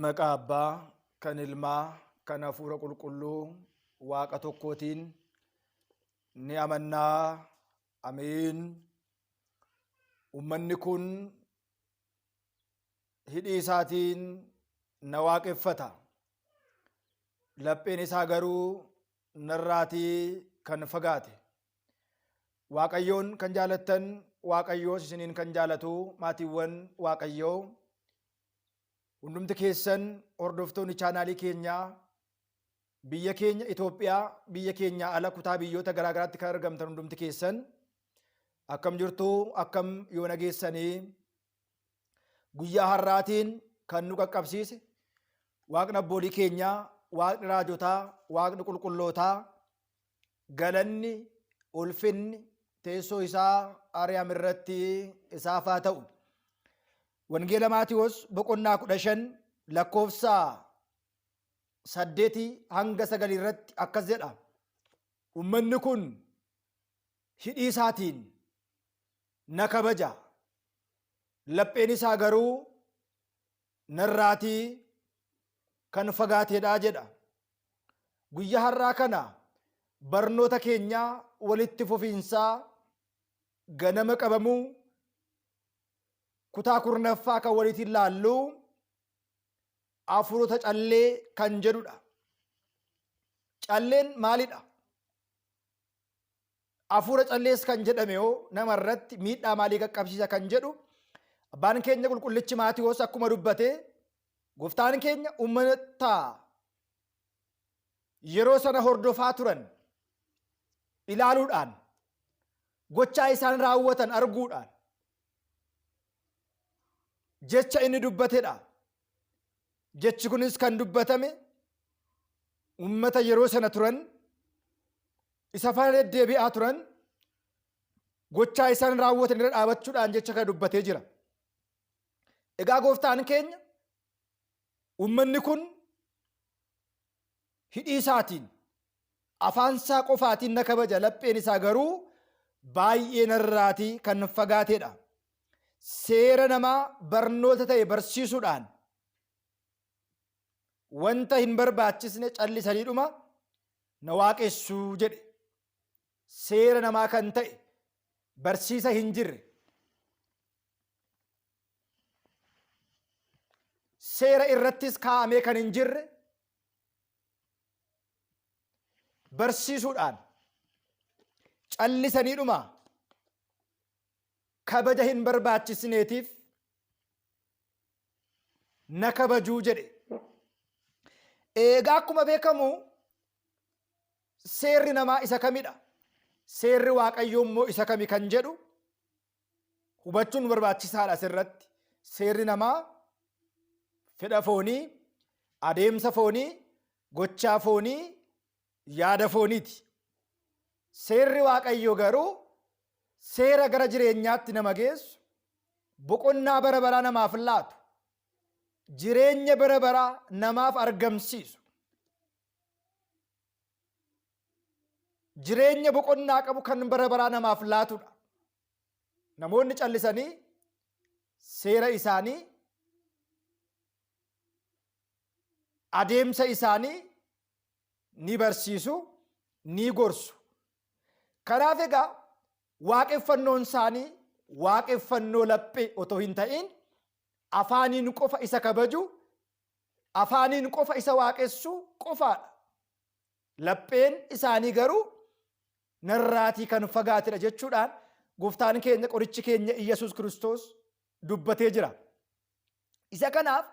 Maqaa Abbaa, kan Ilmaa, kan Hafuura Qulqulluu Waaqa tokkootiin ni amannaa. Ameen. Ummanni kun hidhii isaatiin na waaqeffata. Lapheen isaa garuu narraatii kan fagaate. Waaqayyoon kan jaalattan Waaqayyoos isiniin kan jaalatu maatiiwwan Waaqayyoo hundumti keessan hordoftoonni chaanaalii keenyaa biyya keenya Itoophiyaa biyya keenyaa ala kutaa biyyoota garaa garaatti kan argamtan hundumti keessan akkam jirtu akkam yoo nageessanii guyyaa har'aatiin kan nu qaqqabsiise waaqni abboolii keenyaa waaqni raajotaa waaqni qulqullootaa galanni ulfinni teessoo isaa Ariyaam irratti isaaf haa ta'u. Wangeela Maatiwoos boqonnaa 15 lakkoofsa 8 hanga 9 irratti akkas jedha. Ummanni kun hidhii isaatiin na kabaja, lapheen isaa garuu narraatii kan fagaateedha jedha. Guyyaa har'aa kana barnoota keenyaa walitti fufiinsaa ganama qabamuu kutaa 10ffaa kan walitti ilaallu hafuurota callee kan jedhudha. Calleen maalidha? Hafuura callees kan jedhame hoo nama irratti miidhaa maalii qaqqabsiisa kan jedhu abbaan keenya qulqullichi Maatiwoos akkuma dubbate gooftaan keenya uummata yeroo sana hordofaa turan ilaaluudhaan gochaa isaan raawwatan arguudhaan jecha inni dubbatedha. Jechi kunis kan dubbatame uummata yeroo sana turan isa faana deddeebi'aa turan gochaa isaan raawwatan irra dhaabachuudhaan jecha kana dubbatee jira. Egaa gooftaan keenya uummanni kun hidhii isaatiin afaan isaa qofaatiin na kabaja lapheen isaa garuu baay'ee narraatii kan fagaateedha. Seera namaa barnoota ta'e barsiisuudhaan wanta hin barbaachisne callisaniidhuma na waaqessuu jedhe. Seera namaa kan ta'e barsiisa hin jirre seera irrattis kaa'amee kan hin jirre barsiisuudhaan callisaniidhuma kabaja hin barbaachisneetiif na kabajuu jedhe. Eegaa akkuma beekamu seerri namaa isa kamidha? Seerri Waaqayyoo immoo isa kami kan jedhu hubachuun barbaachisaadha asirratti. Seerri namaa fedha foonii, adeemsa foonii, gochaa foonii, yaada fooniiti. Seerri Waaqayyoo garuu seera gara jireenyaatti nama geessu, boqonnaa bara baraa namaaf laatu, jireenya bara baraa namaaf argamsiisu, jireenya boqonnaa qabu kan bara baraa namaaf laatudha. Namoonni callisanii seera isaanii adeemsa isaanii ni barsiisu, ni gorsu. Kanaaf egaa waaqeffannoon isaanii waaqeffannoo laphee otoo hin ta'in afaaniin qofa isa kabaju, afaaniin qofa isa waaqessuu qofaadha. Lapheen isaanii garuu narraatii kan fagaatedha jechuudhaan gooftaan keenya qorichi keenya Iyyasuus Kiristoos dubbatee jira. Isa kanaaf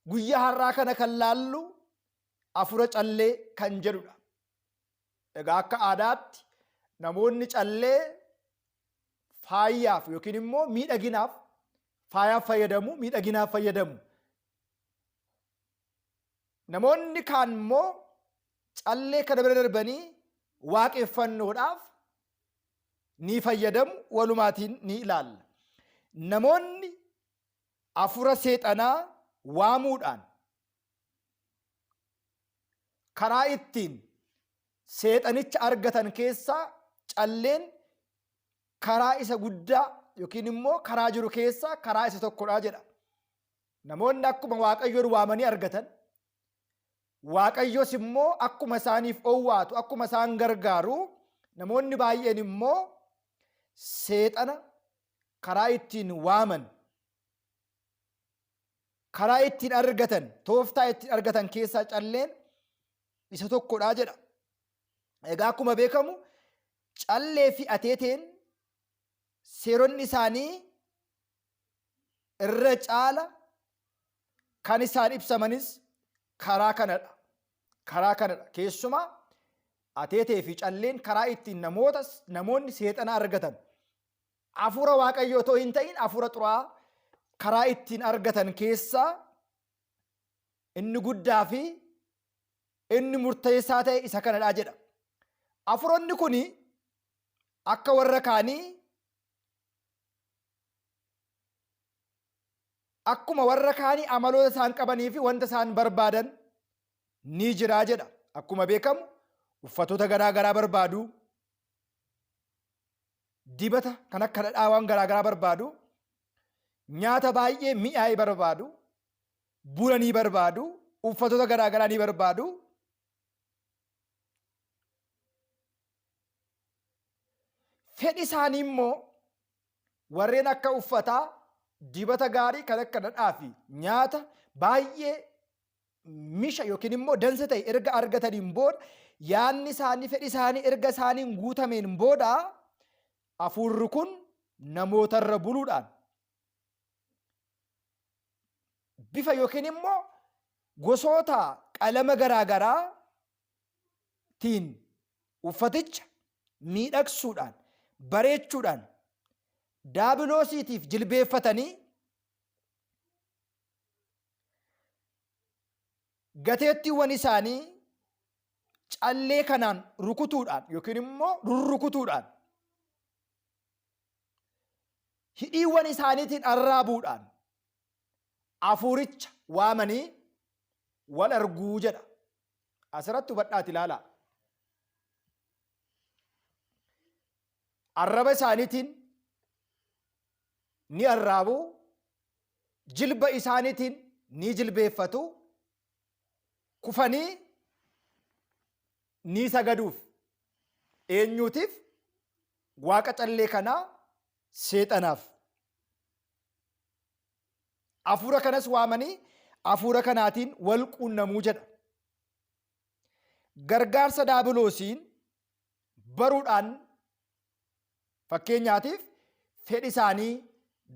guyyaa har'aa kana kan laallu afura callee kan jedhudha. Egaa akka aadaatti namoonni callee faayaaf yookiin immoo miidhaginaaf faayaaf fayyadamu, miidhaginaaf fayyadamu. Namoonni kaan immoo callee kana bira darbanii waaqeffannoodhaaf ni fayyadamu, walumaatiin ni ilaalla. Namoonni afura seexanaa waamuudhaan karaa ittiin seexanicha argatan keessaa calleen karaa isa guddaa yookiin immoo karaa jiru keessaa karaa isa tokkodha jedha. Namoonni akkuma Waaqayyoon waamanii argatan, Waaqayyos immoo akkuma isaaniif owwaatu, akkuma isaan gargaaru, namoonni baay'een immoo seexana karaa ittiin waaman, karaa ittiin argatan, tooftaa ittiin argatan keessaa calleen isa tokkodha jedha. Egaa akkuma beekamu callee fi ateeteen seeronni isaanii irra caala kan isaan ibsamanis karaa kanadha. Karaa kanadha. Keessumaa ateetee fi calleen karaa ittiin namoota namoonni seexana argatan hafuura waaqayyoo otoo hin ta'in hafuura xuraa'aa karaa ittiin argatan keessaa inni guddaa fi inni murteessaa ta'e isa kanadha jedha. Hafuuronni kun akka warra kaanii akkuma warra kaanii amaloota isaan qabanii fi wanta isaan barbaadan ni jira jedha. Akkuma beekamu uffatoota garaa garaa barbaadu, dibata kan akka dhadhaa waan garaa garaa barbaadu, nyaata baay'ee mi'aa'e barbaadu, buna ni barbaadu, uffatoota garaa garaa ni barbaadu. Fedhi isaanii immoo warreen akka uffataa, dibata gaarii kan akka dhadhaa fi nyaata baay'ee misha yookiin immoo dansa ta'e erga argataniin booda yaadni isaanii fedhi isaanii erga isaaniin guutameen booda hafuurri kun namootarra buluudhaan bifa yookiin immoo gosoota qalama garaa garaa tiin uffaticha miidhagsuudhaan bareechuudhaan daabiloosiitiif jilbeeffatanii gateettiiwwan isaanii callee kanaan rukutuudhaan yookiin immoo rurrukutuudhaan hidhiiwwan isaaniitiin arraabuudhaan hafuuricha waamanii wal arguu jedha. Asirratti hubadhaati ilaalaa. Arraba isaaniitiin ni arraabu, jilba isaaniitiin ni jilbeeffatu, kufanii ni sagaduuf. Eenyuutiif? Waaqa callee kanaa seexanaaf. Hafuura kanas waamanii hafuura kanaatiin wal quunnamuu jedha. Gargaarsa daabiloosiin baruudhaan fakkeenyaatiif fedhi isaanii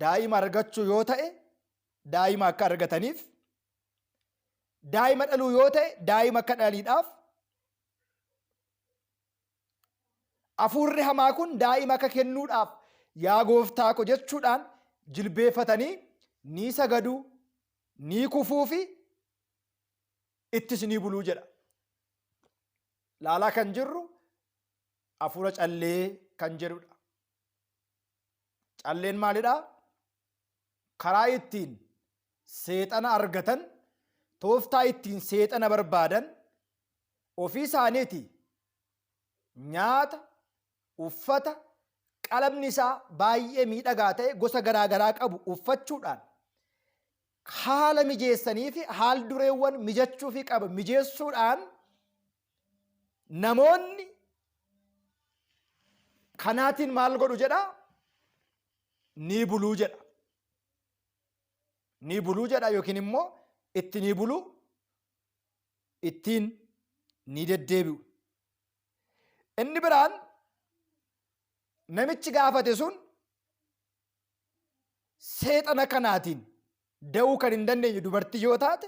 daa'ima argachuu yoo ta'e daa'ima akka argataniif, daa'ima dhaluu yoo ta'e daa'ima akka dhalaniidhaaf, hafuurri hamaa kun daa'ima akka kennuudhaaf yaa gooftaa ko jechuudhaan jilbeeffatanii ni sagaduu, ni kufuu fi ittis ni buluu jedha. Laalaa kan jirru hafuura callee kan jedhudha. Calleen maalidha? Karaa ittiin seexana argatan, tooftaa ittiin seexana barbaadan, ofii isaaniiti nyaata, uffata, qalamni isaa baay'ee miidhagaa ta'e gosa garaa garaa qabu uffachuudhaan haala mijeessanii fi haal dureewwan mijachuufii qaba mijeessuudhaan namoonni kanaatiin maal godhu jedha? Ni buluu jedha. Ni buluu jedha yookiin immoo itti ni buluu, ittiin ni deddeebi'u. Inni biraan namichi gaafate sun seexana kanaatiin da'uu kan hin dandeenye dubartii yoo taate,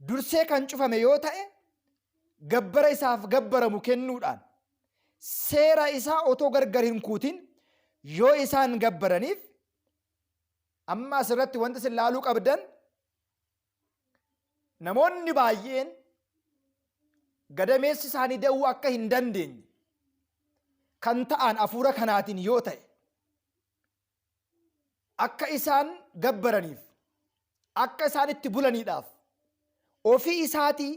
dursee kan cufame yoo ta'e, gabbara isaaf gabbaramu kennuudhaan seera isaa otoo gargar hin kuutin yoo isaan gabbaraniif, amma asirratti wanti isin laaluu qabdan namoonni baay'een gadameessi isaanii da'uu akka hin dandeenye kan ta'an hafuura kanaatiin yoo ta'e, akka isaan gabbaraniif, akka isaan itti bulaniidhaaf ofii isaatii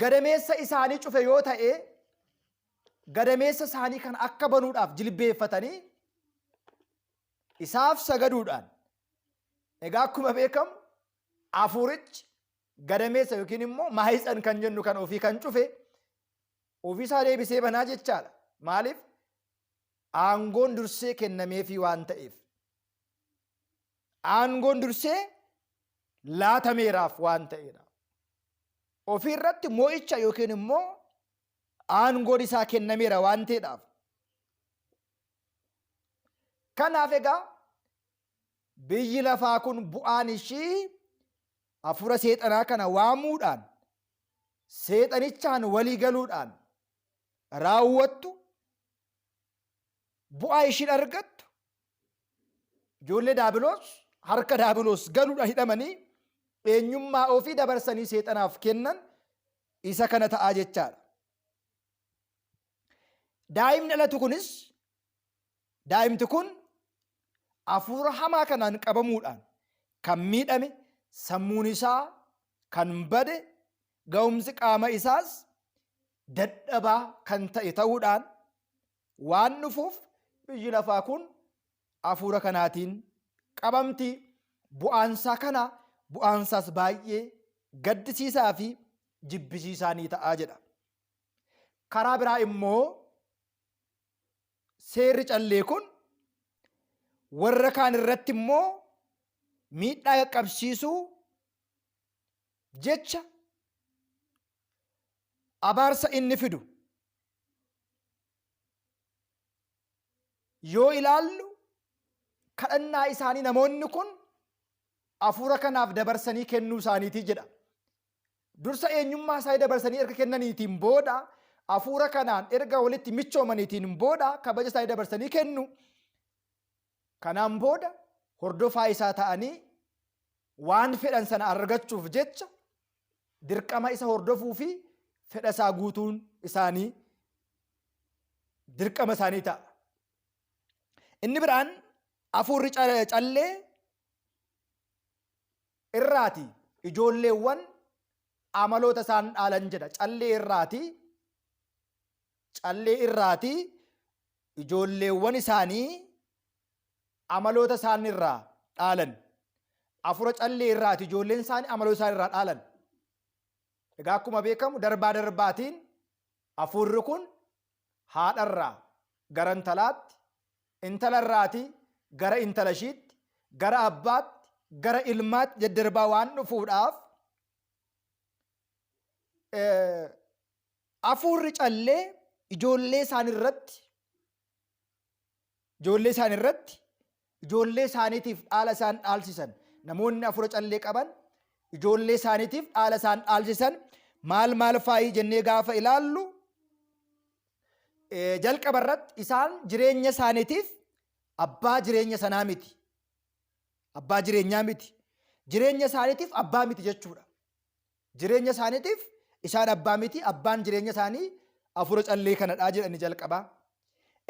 gadameessa isaanii cufe yoo ta'e, gadameessa isaanii kan akka banuudhaaf jilbeeffatanii isaaf sagaduudhaan Egaa akkuma beekamu hafuurichi gadameessa yookiin immoo maahitsan kan jennu kan ofii kan cufe ofiisaa deebisee banaa jechaadha. Maaliif? Aangoon dursee kennameefii waan ta'eef. Aangoon dursee laatameeraaf waan ta'eedha. Ofii irratti mo'icha yookiin immoo aangoon isaa kennameera waan ta'eedhaaf. Kanaaf egaa biyyi lafaa kun bu'aan ishii hafuura seexanaa kana waamuudhaan seexanichaan walii galuudhaan raawwattu bu'aa ishiin argattu ijoollee daabiloos harka daabiloos galuudhaan hidhamanii eenyummaa ofii dabarsanii seexanaaf kennan isa kana ta'aa jechaadha. Daa'imni dhalatu kunis daa'imti kun hafuura hamaa kanaan qabamuudhaan kan miidhame sammuun isaa kan bade ga'umsi qaama isaas dadhabaa kan ta'e ta'uudhaan waan dhufuuf biyyi lafaa kun hafuura kanaatiin qabamti. Bu'aansaa kana bu'aansaas baay'ee gaddisiisaa fi jibbisiisaa ni ta'a jedha. Karaa biraa immoo seerri callee kun warra kaan irratti immoo miidhaa qaqqabsiisuu jecha abaarsa inni fidu yoo ilaallu kadhannaa isaanii namoonni kun hafuura kanaaf dabarsanii kennuu isaaniitii jedha. Dursa eenyummaa isaanii dabarsanii erga kennaniitiin booda hafuura kanaan erga walitti michoomaniitiin booda kabaja isaanii dabarsanii kennu. Kanaan booda hordofaa isaa ta'anii waan fedhan sana argachuuf jecha dirqama isa hordofuu fi fedha isaa guutuun isaanii dirqama isaanii ta'a. Inni biraan hafuurri callee irraati ijoolleewwan amaloota isaan dhaalan jedha. Callee irraati callee irraati ijoolleewwan isaanii amaloota isaan irraa dhaalan. Afura callee irraati ijoolleen isaanii amaloota isaan irraa dhaalan. Egaa akkuma beekamu darbaa darbaatiin hafuurri kun haadharraa gara intalaatti, intalarraati gara intala ishiitti, gara abbaatti, gara ilmaatti daddarbaa waan dhufuudhaaf hafuurri callee ijoollee isaan irratti ijoollee isaan irratti ijoollee isaaniitiif dhaala isaan dhaalsisan namoonni hafuura callee qaban ijoollee isaaniitiif dhaala isaan dhaalsisan maal maal faayii jennee gaafa ilaallu jalqaba irratti isaan jireenya isaaniitiif abbaa jireenya sanaa miti. Abbaa jireenyaa miti. Jireenya isaaniitiif abbaa miti jechuudha. Jireenya isaaniitiif isaan abbaa miti. Abbaan jireenya isaanii hafuura callee kanadha jedhani jalqabaa.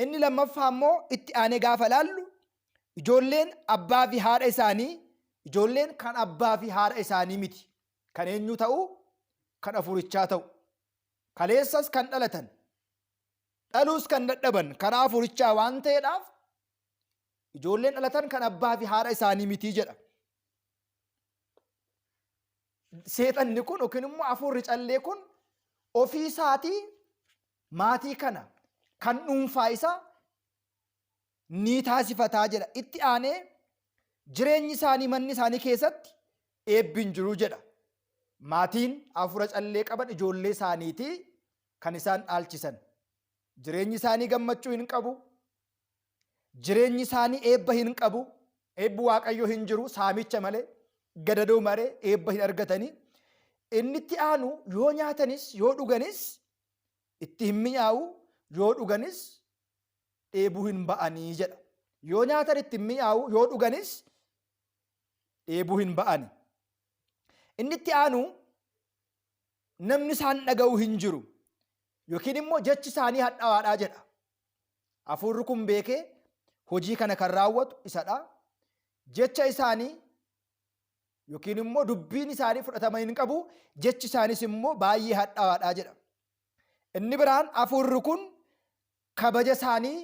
Inni lammaffaa immoo itti aanee gaafa ilaallu ijoolleen abbaa fi haadha isaanii ijoolleen kan abbaa fi haadha isaanii miti. Kan eenyu ta'u? Kan hafuurichaa ta'u. Kaleessas kan dhalatan dhaluus kan dadhaban karaa hafuurichaa waan ta'eedhaaf ijoolleen dhalatan kan abbaa fi haadha isaanii miti jedha. Seexanni kun yookiin immoo hafuurri callee kun ofii isaatii maatii kana kan dhuunfaa isaa ni taasifataa jedha. Itti aanee jireenyi isaanii manni isaanii keessatti eebbi hin jiru jedha. Maatiin hafuura callee qaban ijoollee isaaniitii kan isaan dhaalchisan. Jireenyi isaanii gammachuu hin qabu. Jireenyi isaanii eebba hin qabu. Eebbi Waaqayyoo hin jiru saamicha malee gadadoo malee eebba hin argatanii. Inni itti aanu yoo nyaatanis yoo dhuganis itti hin mi'aawu yoo dhuganis dheebuu hin ba'anii jedha. Yoo nyaatan itti hin mi'aawu yoo dhuganis dheebuu hin ba'ani. Inni itti aanu namni isaan dhaga'u hin jiru yookiin immoo jechi isaanii hadhaawaadhaa jedha. Hafuurri kun beekee hojii kana kan raawwatu isadha. Jecha isaanii yookiin immoo dubbiin isaanii fudhatama hin qabu jechi isaanis immoo baay'ee hadhaawaadha jedha. Inni biraan hafuurri kun kabaja isaanii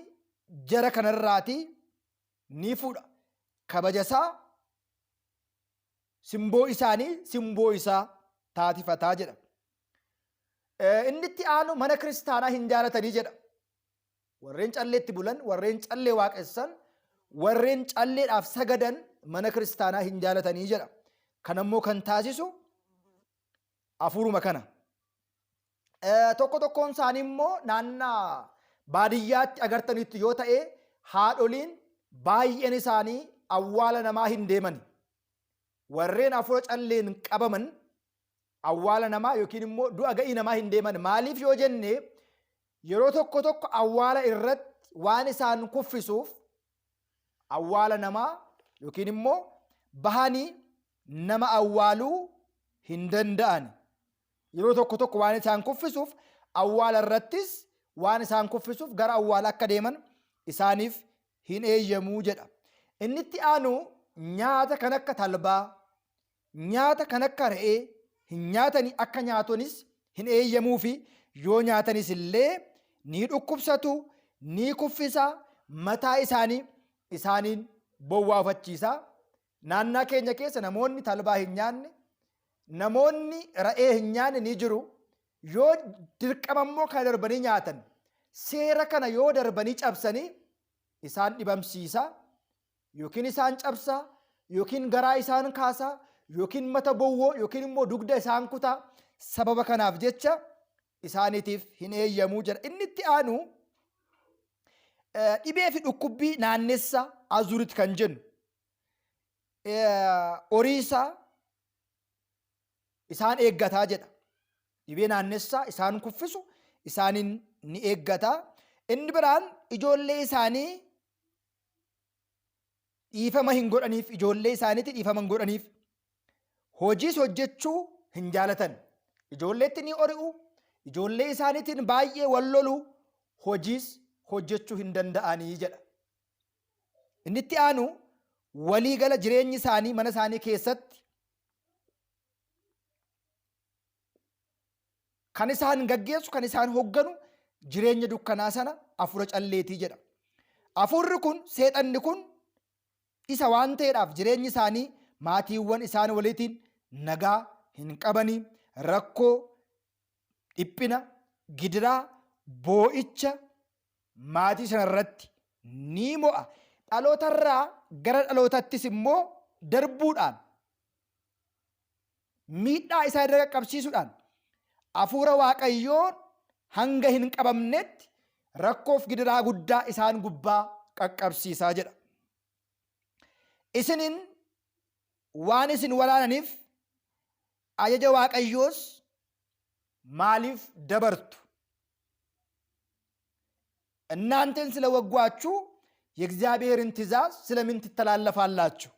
jara kanarraatii ni fuudha. Kabaja isaa Simboo isaanii simboo isaa taatifataa jedha. Inni itti aanu mana kiristaanaa hin jaalatanii jedha. Warreen calleetti bulan, warreen callee waaqessan, warreen calleedhaaf sagadan mana kiristaanaa hin jaalatanii jedha. Kanammoo kan taasisu hafuuruma kana. Tokko tokkoon isaanii immoo naannaa baadiyyaatti agartanitti yoo ta'e haadholiin baay'een isaanii awwaala namaa hin deemani. Warreen hafuura calleen qabaman awwaala namaa yookiin immoo du'a ga'ii namaa hin deeman. Maaliif yoo jenne yeroo tokko tokko awwaala irratti waan isaan kuffisuuf awwaala namaa yookiin immoo bahanii nama awwaaluu hin danda'an. Yeroo tokko tokko waan isaan kuffisuuf awwaala irrattis waan isaan kuffisuuf gara awwaala akka deeman isaaniif hin eeyyamuu jedha. Inni itti aanu nyaata kan akka talbaa, nyaata kan akka re'ee hin nyaatani akka nyaatonis hin eeyyamuufi yoo nyaatanis illee ni dhukkubsatu, ni kuffisa, mataa isaanii isaaniin bowwaafachiisa. Naannaa keenya keessa namoonni talbaa hin nyaanne, namoonni ra'ee hin nyaanne ni jiru. Yoo dirqama immoo kana darbanii nyaatan, seera kana yoo darbanii cabsanii isaan dhibamsiisa, yookiin isaan cabsa, yookiin garaa isaan kaasa, yookiin mata bowwoo, yookiin immoo dugda isaan kuta. Sababa kanaaf jecha isaaniitiif hin eeyyamuu jedha. Inni itti aanu dhibee fi dhukkubbii naannessa azurit kan jennu horii isaa isaan eeggataa jedha. Dhibee naannessaa isaan kuffisu isaaniin ni eeggata. Inni biraan ijoollee isaanii dhiifama hin godhaniif, ijoollee isaaniitti dhiifama hin godhaniif. Hojiis hojjechuu hin jaalatan. Ijoolleetti ni ori'u, ijoollee isaaniitiin baay'ee wal lolu, hojiis hojjechuu hin danda'anii jedha. Inni itti aanu walii gala jireenyi isaanii mana isaanii keessatti kan isaan gaggeessu, kan isaan hogganu jireenya dukkanaa sana hafuura calleetii jedha. Hafuurri kun, seexanni kun isa waan ta'eedhaaf jireenyi isaanii maatiiwwan isaan waliitiin nagaa hin qabanii, rakkoo, dhiphina, gidiraa, boo'icha maatii sana irratti ni mo'a. Dhalootarraa gara dhalootattis immoo darbuudhaan miidhaa isaa irra qaqqabsiisuudhaan hafuura Waaqayyoon hanga hin qabamnetti rakkoof gidiraa guddaa isaan gubbaa qaqqabsiisaa jedha. Isinin waan isin waraananiif ajaja Waaqayyoos maaliif dabartu? እናንተን ስለወጓችሁ የእግዚአብሔርን ትእዛዝ ስለምን ትተላለፋላችሁ?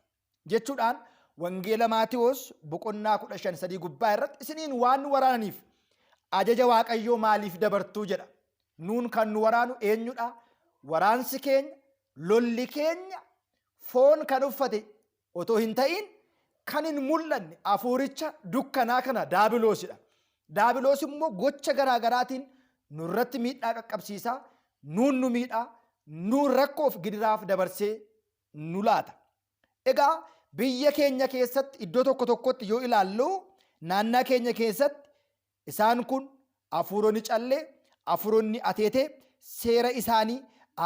jechuudhaan Wangeela Maatiwoos boqonnaa 15 3 gubbaa irratti isiniin waan nu waraananiif ajaja Waaqayyoo maaliif dabartuu jedha. Nuun kan nu waraanu eenyudha? Waraansi keenya, lolli keenya foon kan uffate otoo hin ta'in kan hin mul'anne hafuuricha dukkanaa kana daabiloosidha. Daabiloos immoo gocha garaa garaatiin nurratti miidhaa qaqqabsiisa, nuun nu miidha, nuun rakkoof gidiraaf dabarsee nu laata. Egaa biyya keenya keessatti iddoo tokko tokkotti yoo ilaallu naannaa keenya keessatti isaan kun hafuuronni callee, hafuuronni ateetee seera isaanii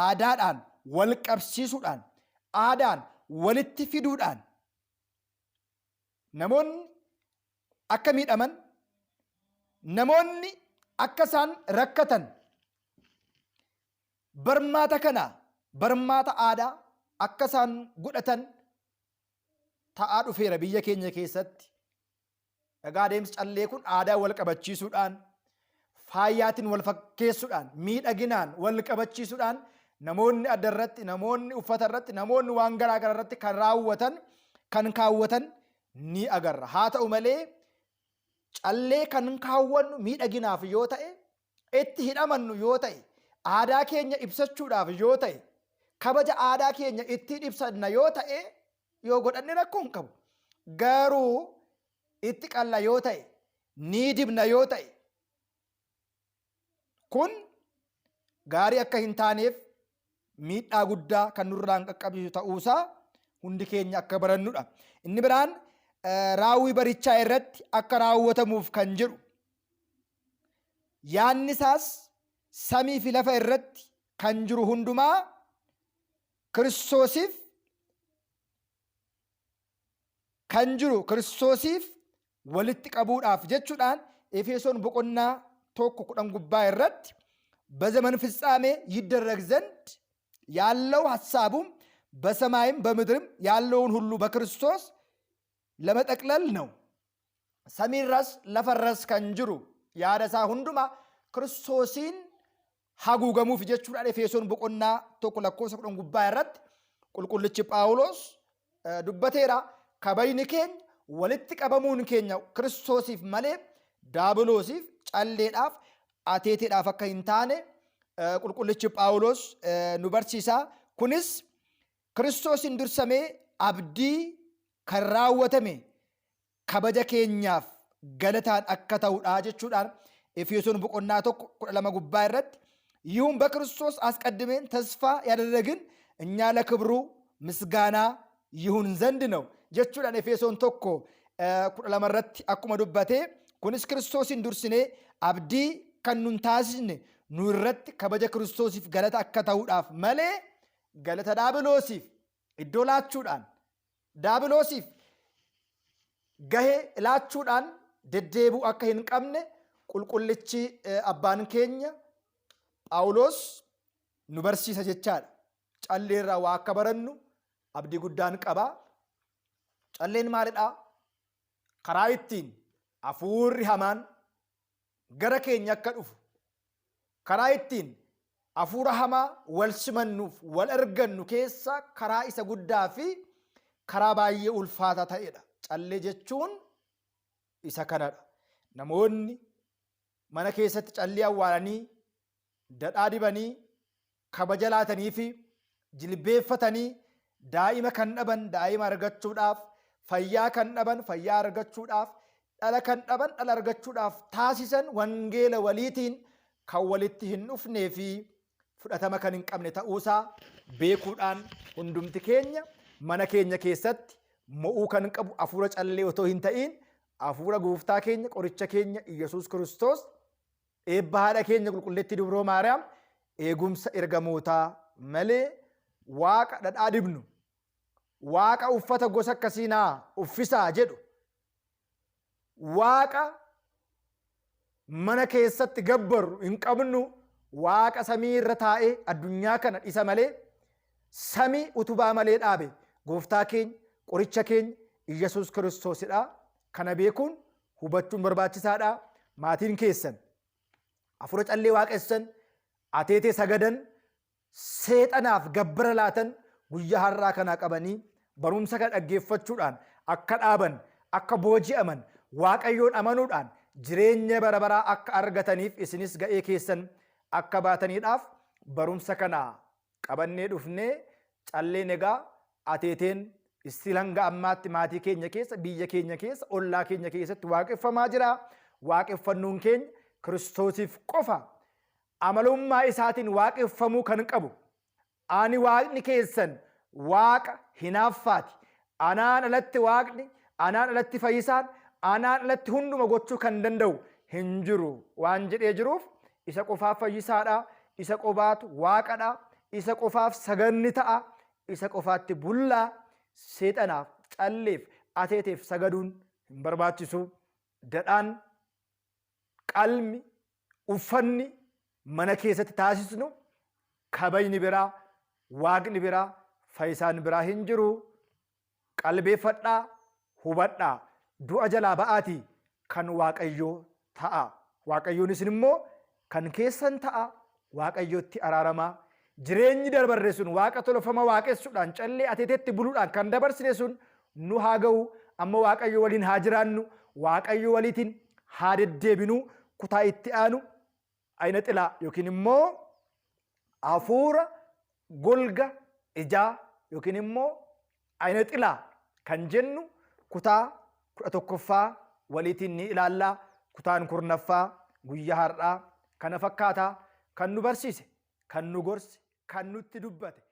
aadaadhaan wal qabsiisuudhaan, aadaan walitti fiduudhaan namoonni akka miidhaman, namoonni akka isaan rakkatan barmaata kana barmaata aadaa akka isaan godhatan ta'aa dhufeera biyya keenya keessatti. Egaa adeemsi callee kun aadaa wal qabachiisuudhaan, faayyaatiin wal fakkeessuudhaan, miidhaginaan wal qabachiisuudhaan namoonni adda irratti, namoonni uffata irratti, namoonni waan garaa garaa irratti kan raawwatan, kan kaawwatan ni agarra. Haa ta'u malee callee kan kaawwannu miidhaginaaf yoo ta'e, itti hidhamannu yoo ta'e, aadaa keenya ibsachuudhaaf yoo ta'e, kabaja aadaa keenya ittiin ibsanna yoo ta'e yoo godhanne rakkoo hin qabu. Garuu itti qalla yoo ta'e, ni dibna yoo ta'e, kun gaarii akka hin taaneef miidhaa guddaa kan nurraan qaqqabsiisu ta'uusaa hundi keenya akka barannudha. Inni biraan raawwii barichaa irratti akka raawwatamuuf kan jedhu. Yaanni isaas samii fi lafa irratti kan jiru hundumaa Kiristoosiif kan jiru Kiristoosiif walitti qabuudhaaf jechuudhaan Efesoon boqonnaa 1:10 gubbaa irratti በዘመን ፍጻሜ ይደረግ ዘንድ ያለው ሐሳቡም በሰማይም በምድርም ያለውን ሁሉ በክርስቶስ ለመጠቅለል ነው። Samiirras lafarras kan jiru yaada isaa hundumaa Kiristoosiin haguugamuuf jechuudhaan Efesoon boqonnaa 1 lakkoofsa 10 gubbaa irratti qulqullichi Phaawulos dubbateera. Kabajni keenya, walitti qabamuun keenya Kiristoosiif malee daabiloosiif, calleedhaaf, ateeteedhaaf akka hin taane qulqullichi Phaawulos nu barsiisa. Kunis Kiristoosiin dursamee abdii kan raawwatame kabaja keenyaaf galataan akka ta'udha jechuudhaan Efesoon boqonnaa 1:12 gubbaa irratti ይሁን በክርስቶስ አስቀድመን ተስፋ ያደረግን እኛ ለክብሩ ምስጋና ይሁን ዘንድ ነው jechuudhaan Efesoon 1:12 irratti akkuma dubbate, kunis Kiristoosiin dursinee abdii kan nun taasisne nu irratti kabaja Kiristoosiif galata akka ta'uudhaaf malee galata daabiloosiif iddoo laachuudhaan, daabiloosiif gahee laachuudhaan deddeebi'uu akka hin qabne qulqullichi abbaan keenya Phaawulos nu barsiisa jechaadha. Calleerraa waa akka barannu abdii guddaan qaba. Calleen maalidhaa? Karaa ittiin hafuurri hamaan gara keenya akka dhufu, karaa ittiin hafuura hamaa wal simannuuf wal argannu keessa karaa isa guddaa fi karaa baay'ee ulfaataa ta'edha. Callee jechuun isa kanadha. Namoonni mana keessatti callee awwaalanii, dadhaa dibanii, kabaja laatanii fi jilbeeffatanii daa'ima kan dhaban daa'ima argachuudhaaf, fayyaa kan dhaban fayyaa argachuudhaaf, dhala kan dhaban dhala argachuudhaaf taasisan wangeela waliitiin kan walitti hin dhufnee fi fudhatama kan hin qabne ta'uusaa beekuudhaan hundumti keenya mana keenya keessatti mo'uu kan qabu hafuura callee otoo hin ta'iin hafuura gooftaa keenya, qoricha keenya Iyyasuus Kiristoos, eebba haadha keenya qulqulleettii Dubroo Maariyaam, eegumsa ergamootaa malee waaqa dhadhaa dibnu, waaqa uffata gosa akkasii naa uffisaa jedhu, waaqa mana keessatti gabbarru hin qabnu. Waaqa samii irra taa'ee addunyaa kana dhisa malee samii utubaa malee dhaabe gooftaa keenya, qoricha keenya Iyyasuus Kiristoosidha. Kana beekuun hubachuun barbaachisaadha. Maatiin keessan hafuura callee waaqessan, ateetee sagadan, seexanaaf gabbara laatan guyyaa har'aa kanaa qabanii barumsa kana dhaggeeffachuudhaan akka dhaaban, akka booji'aman, Waaqayyoon amanuudhaan jireenya bara baraa akka argataniif isinis ga'ee keessan akka baataniidhaaf barumsa kana qabannee dhufnee. Calleen egaa, ateeteen istiil hanga ammaatti maatii keenya keessa, biyya keenya keessa, ollaa keenya keessatti waaqeffamaa jira. Waaqeffannuun keenya Kiristoosiif qofa, amalummaa isaatiin waaqeffamuu kan qabu. Ani Waaqni keessan Waaqa hinaaffaati. Anaan alatti Waaqni, anaan alatti fayyisaan, anaan alatti hunduma gochuu kan danda'u hin jiru waan jedhee jiruuf isa qofaaf fayyisaadha, isa qofaatu Waaqadha, isa qofaaf saganni ta'a, isa qofaatti bullaa. Seexanaaf, calleef, ateeteef sagaduun hin barbaachisu. Dadhaan, qalmi, uffanni mana keessatti taasisnu, kabajni biraa, Waaqni biraa, fayyisaan biraa hin jiru. Qalbeeffadhaa, hubadhaa, du'a jalaa ba'aatii kan Waaqayyoo ta'a. Waaqayyoon isin immoo kan keessan ta'a. Waaqayyootti araaramaa. Jireenyi darbarre sun, waaqa tolfama waaqessuudhaan, callee ateetetti buluudhaan kan dabarsine sun nu haa ga'u. Amma Waaqayyo waliin haa jiraannu, Waaqayyo waliitiin haa deddeebinu. Kutaa itti aanu ayina xilaa yookiin immoo hafuura golga ijaa yookiin immoo ayina xilaa kan jennu kutaa 11ffaa waliitiin ni ilaallaa. Kutaan 10ffaa guyyaa har'aa kana fakkaataa. Kan nu barsiise, kan nu gorse, kan nutti dubbate.